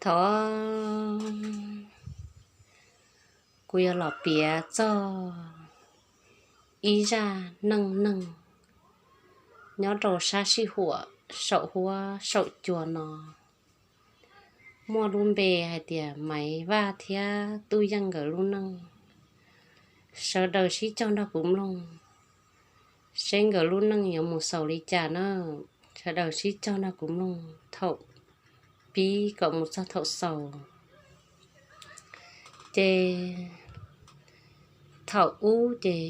Thov kuv yuav los piav txog ib zaj neej neeg nyob rau sab sij huam saum huab saum cua no, muaj lub npe hais tias Maiv Vaj thiab Tub Yeej nkawd lub neej. Sawv daws sib cog nrog kuv mloog seb nkawd lub neej yuav mus xaus li cas na. Sawv daws sib cog nrog kuv mloog thaum pib kom mus txog thaum xaus. Ces thaum ub ces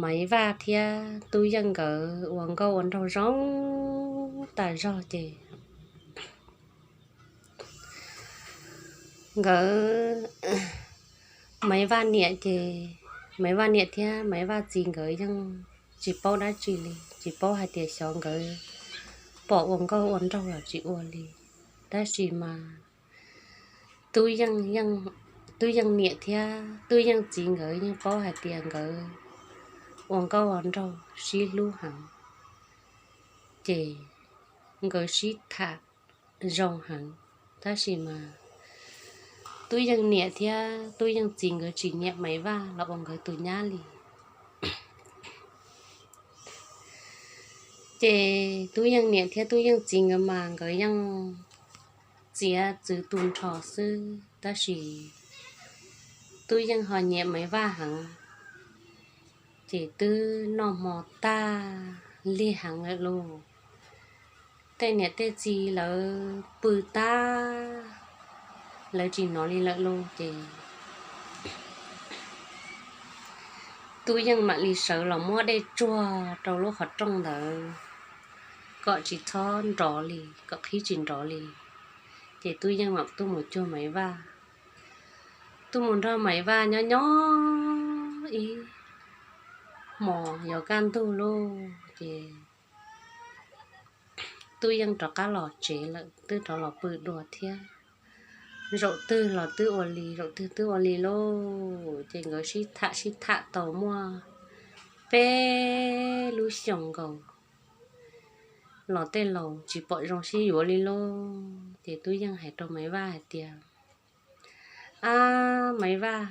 Maiv Vaj thiab Tub Yeej nkawd ua nkauj ua nraug zoo tas zog ces nkawd, Maiv Vaj niam ces, Maiv Vaj niam thiab Maiv Vaj txiv nkawd yeej tsis paub dab tsi li, tsis paub hais tias xyov nkawd pom ua nkauj ua nraug los tsis ua li. Tab sis mas Tub Yeej, Tub Yeej niam thiab Tub Yeej txiv nkawd yeej paub hais tias nkawd ua nkauj ua nraug sib hlub heev, ces nkawd sib tham zoo heev. Tab sis mas Tub Yeej niam thiab Tub Yeej txiv nkawd tsis nyiam Maiv Vaj los ua nkawd tus nyab li. Ces Tub Yeej niam thiab Tub Yeej txiv nkawd mas nkawd yeej txiav txwv tu nrho xwb, tab sis Tub Yeej ho nyiam Maiv Vaj heev, ces twb noj hmo tag lig heev lawm lauj. Tej niam tej txiv lawv pw tag, lawv tsis hnov li lawm lauj, ces Tub Yeej mam li sawv los muab dej tsuag rau lub qhov rooj ntawd kom tsis txhob nrov li, kom qhib tsis nrov li. Ces Tub Yeej mam tuaj mus cuag Maiv Vaj, tuaj mus nrog Maiv Vaj nyob nyob ib hmos yuav kaj ntug lauj, ces Tub Yeej rov qab los tsev lawm, twb rov los pw dua thiab. Zaum twg los twb ua li, zaum twg twb ua li lauj, ces nkawd sib tham sib tham tau muaj peb lub xyoos nkaus los tej laus tsis pom zoo sib yuav li lauj. Ces Tub Yeej hais rau Maiv Vaj hais tias, Ab Maiv Vaj,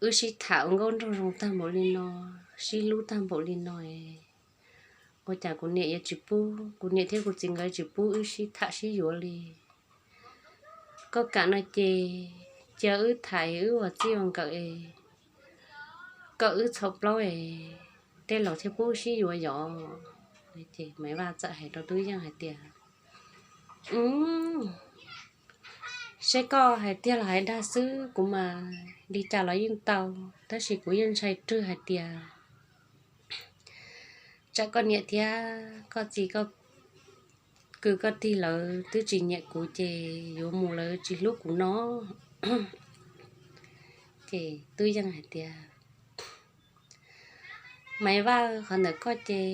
wb sib tham ua nkauj nraug zoo tag npaum li no, sib hlub tag npaum li no es, ua cas kuv niam yuav tsis pub, kuv niam thiab kuv txiv nkawd tsis pub wb sib tham sib yuav li? Koj kam no ces cia wb tham, wb ua txij ua nkawm es kom wb txhaum plaub es tej laus thiaj pub wb sib yuav yom. Ces Maiv Vaj txawm hais rau Tub Yeej hais tias, Seb koj hais tiag los hais dag xwb, kuv mas li cas los yeej tau, tab sis kuv yeej ntshai rwg hais tias tsam koj niam thiab koj txiv, koj kwv koj tij lawv twb tsis nyiam kuv ces yuav mus lawv tsis hlub kuv no. Ces Tub Yeej hais tias, Maiv Vaj, qhov ntawm koj ces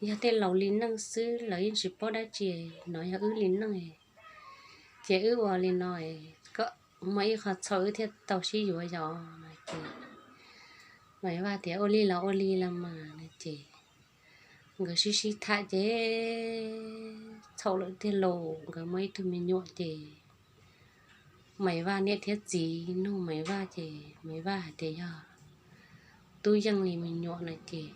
yog tej laus li neej xwb, lawv yeej tsis paub dab tsi, no yog wb li neej, ces wb ua li no, koj muaj ib qho txhaum wb thiaj tau sib yuav yom. Ces Maiv Vaj tias, Ua li los ua li los mas, no ces nkawd sib sib tham ces txhaum lawm tiag lauj, nkawd muaj ib tug me nyuam ces Maiv Vaj niam thiab txiv nug Maiv Vaj ces Maiv Vaj hais tias yog Tub Yeej li me nyuam no ces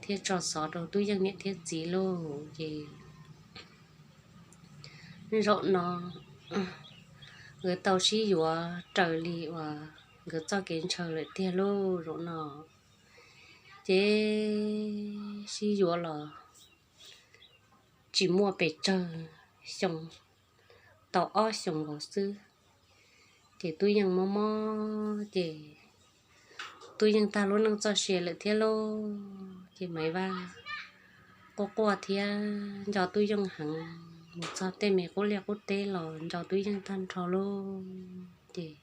thiaj tso xov rau Tub Yeej niam thiab txiv lauj. Ces zaum no nkawd tau sib yuav raws li uas nkawd txoj kev ntshaw lawm tiag lauj. Zaum no ces sib yuav los tsis muaj pes tsawg xyoo, tau ob xyoos nkaus xwb, ces Tub Yeej mob mob ces Tub Yeej tag lub neej txoj sia lawm thiab lauj. Ces Maiv Vaj quaj quaj thiab nco Tub Yeej heev, mus txog tej me qub liaj qub teb los nco Tub Yeej tag nrho lauj. Ces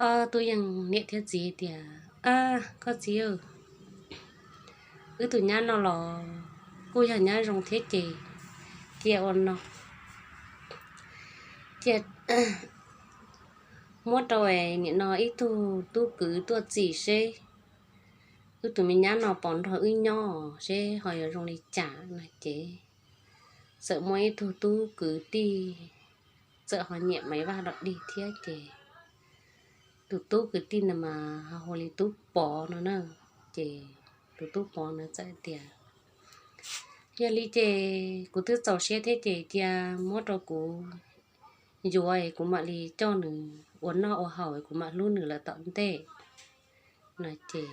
ob Tub Yeej niam thiab txiv tias, Ab koj txiv, wb tus nyab no los kuj yog nyab zoo thiab ces cia ua no, cia muab rau nim no ib tug tub kwv tuaj txim seb wb tus me nyab no pom nrog wb nyob seb ho yuav zoo li cas no ces txawm muaj ib tug tub kwv tij txawm ho nyiam Maiv Vaj dog dig thiab ces tus tub kwv tij ntawd mas ho hu li Tub Pov no na. Ces tus Tub Pov ntawd txawm tias, yog li ces kuv twb txaus siab thiab ces cia muab rau kuv yuav es kuv mam li coj nws ua noj ua haus es kuv mam hlub nws lawm tom ntej no ces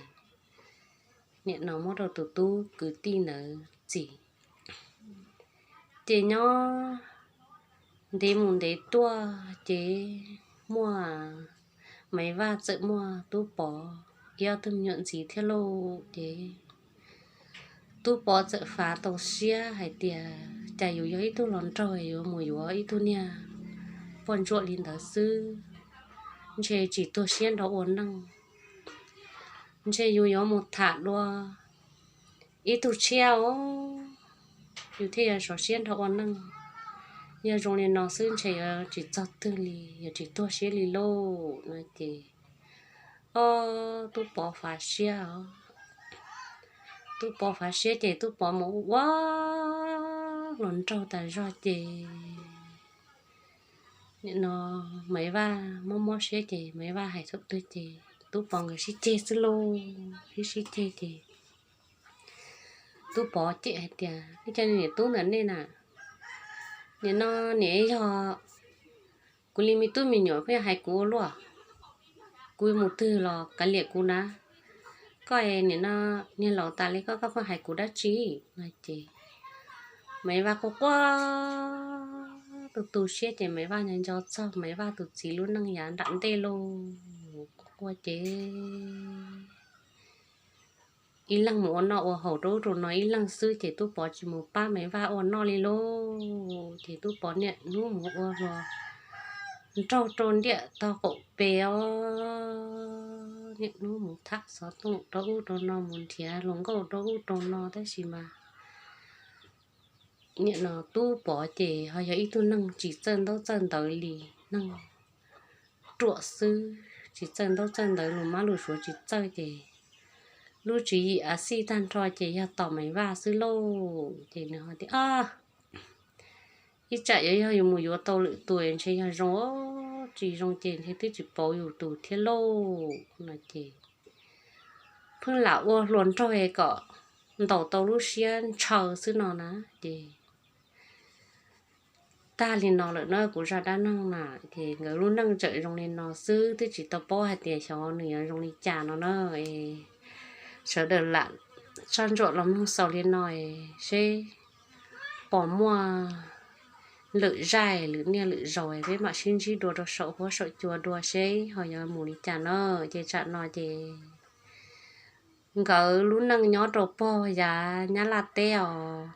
nim no muab rau tus tub kwv tij ntawd txim. Ces nyob ntev mus ntev tuaj ces muaj, Maiv Vaj txawm muaj Tub Pov ib ob tug me nyuam ntxiv thiab lauj. Ces Tub Pov txawm fav tau siab hais tias cas yus yog ib tug hluas nraug yuav mus yuav ib tug niag poj ntsuam li ntawd xwb, ntshe tsis tuag siab nrog ua neej, ntshe yus yuav mus tham dua ib tug tshiab os, yus thiaj yuav sov siab nrog ua neej. Yog zoo li no xwb ntshe yuav tsis txog twg li, yuav tsis tuag siab li lauj no ces, o, Tub Pov fav siab os. Tub Pov fav siab ces Tub Pov mus ua hluas nraug tas zog ces nim no Maiv Vaj mob mob siab ces Maiv Vaj hais thaum twg ces Tub Pov nkawd sib ceg xwb lauj, sib sib ceg ces Tub Pov cem hais tias, nej cov niam tub ntawm nej na, nim no niam yog kuv li me tub me nyuam koj yog hais kuv ua luaj, kuv mus twg los kav liam kuv na. Koj nim no niag laus tas li koj, koj pheej hais kuv dab tsi no ces Maiv Vaj quaj quaj tu tu siab ces Maiv Vaj nco nco txog Maiv Vaj tus txiv lub neej yav nram ntej lauj, quaj quaj ces ib leeg mus ua noj ua haus rau ub rau no ib leeg xwb ces Tub Pov tsis mus pab Maiv Vaj ua noj li lauj. Ces Tub Pov niaj hnub mus ua hluas nraug rau ntiaj tog qaum pes os, niaj hnub mus tham xov tooj rau ub rau no, mus nrhiav hluas nkauj rau ub rau no tab sis mas nim no Tub Pov ces ho yog ib tug neeg tsis txawj ntaub txawj ntawv li, neeg ruam xwb, tsis txawj ntaub txawj ntawv, lus mab lus suav tsis txawj ces lub tswv yim a xij tag nrho ces yog tos Maiv Vaj xwb lauj. Ces nws ho tias, ib tsam yuav yog yus mus yuav tau lwm tus ntshe yog zoo, tsis zoo ces ntshe twb tsis pauv yus tus thiab lauj no ces pheej lam ua hluas nraug kom ntaus tau lub siab ntshaw xwb no na. Ces tag li no lawm na kuv zaj dab neeg na, ces nkawd lub neej tseem zoo li no xwb, twb tsis tau paub hais tias xyov nws yuav zoo li cas no na. Sawv daws lam soj ntsuam los mloog xaus li no, seb pom muaj lwm zaj lwm niaj lwm zaus peb mam sib ntsib dua rau saum huab saum cua dua seb ho yuav mus li cas na. Ces tsam no ces nkawd lub neej nyob rau pog yav Nyab Laj teb os,